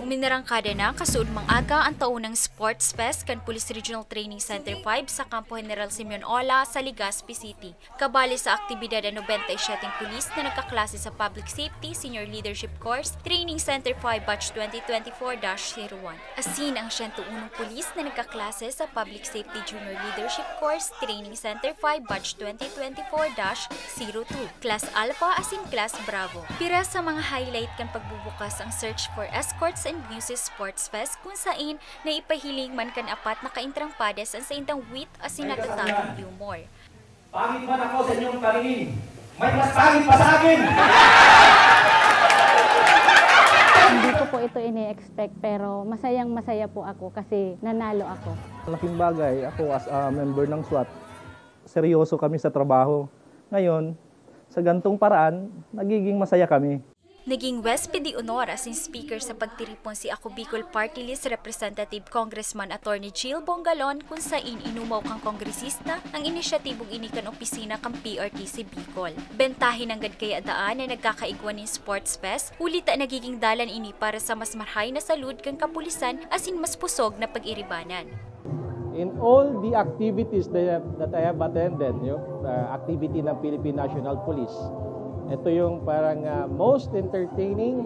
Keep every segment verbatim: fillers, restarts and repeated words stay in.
Minarangkada na kasuodmang aga ang taunang Sports Fest kan Police Regional Training Center five sa Kampo General Simeon Ola sa Legazpi City. Kabali sa aktibidad ang nobenta y siyete pulis na nagkaklase sa Public Safety Senior Leadership Course, Training Center five Batch twenty twenty-four dash zero one. Asin ang siyento unong pulis na nagkaklase sa Public Safety Junior Leadership Course, Training Center five Batch twenty twenty-four dash zero two, Class Alpha asin Class Bravo. Pira sa mga highlight kan pagbubukas ang Search for Escorts and Muses Sports Fest, kun sain naipahiling man kan apat na kaintrang padas ang saindang wit asin natatagong humor. Pangit man ako sa inyong paningin, may mas pangit pa sa akin! Hindi ko po ito ini-expect, pero masayang-masaya po ako kasi nanalo ako. Malaking bagay, ako as a member ng SWAT, seryoso kami sa trabaho. Ngayon, sa gantong paraan, nagiging masaya kami. Naging huwes de honor asin speaker sa pagtiripon si Ako Bicol Party List Representative Congressman Attorney Jill Bongalon, kun sain inumaw kan kongresista ang inisyatibong ini kan opisina kan P R T C Bicol. Bentahe nanggad kaya daan na nagkakaigwa nin Sports Fest, huli ta nagiging dalan ini para sa mas marhay na salud kan kapulisan asin mas pusog na pag-iribanan. In all the activities that I have, that I have attended, yung uh, activity ng Philippine National Police, ito yung parang uh, most entertaining,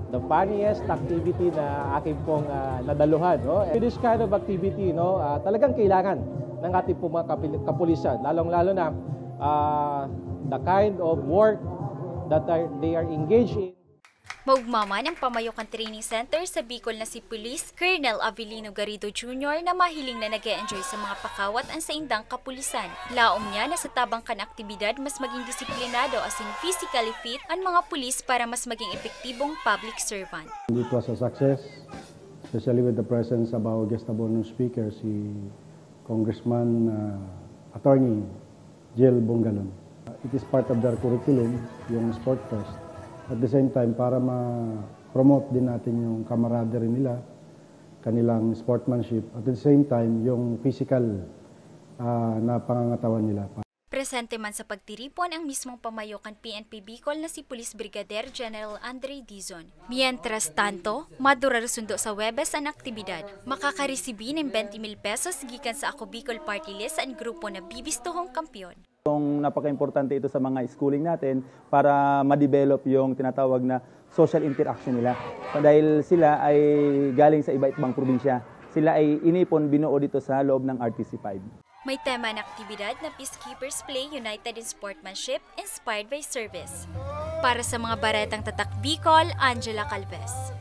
the funniest activity na akin pong uh, nadaluhan. No? With this kind of activity, no, uh, talagang kailangan ng ating pong mga kapil- kapulisan, lalong-lalo na uh, the kind of work that are, they are engaged in. Maugma man ang pamayo kan training center sa Bicol na si Police Colonel Avelino Garrido Junior na mahiling na nag-e-enjoy sa mga pakawat an saindang kapulisan. Laom niya na sa tabang kan aktibidad, mas maging disiplinado asin physically fit an mga pulis para mas maging epektibong public servant. It was a success, especially with the presence of our guest of honor speaker, si Congressman uh, Attorney Jill Bongalon. It is part of their curriculum, yung Sport Fest. At the same time, para ma-promote din natin yung camaraderie nila, kanilang sportsmanship, at the same time, yung physical uh, na pangangatawan nila. Presente man sa pagtiripon ang mismong pamayo kan P N P Bicol na si Police Brigadier General Andre Dizon. Mientras tanto, madurarsundo sa Huwebes an aktibidad. Makakaresibi nin twenty mil pesos gikan sa Ako Bicol Party List an grupo na bibistohong kampeon. Napaka-importante ito sa mga schooling natin para ma-develop yung tinatawag na social interaction nila. Dahil sila ay galing sa iba-ibang probinsya. Sila ay inipon, binuo dito sa loob ng R T C five. May tema na aktibidad na Peacekeepers Play United in Sportsmanship, Inspired by Service. Para sa mga baretang tatak Bicol, Angela Calvez.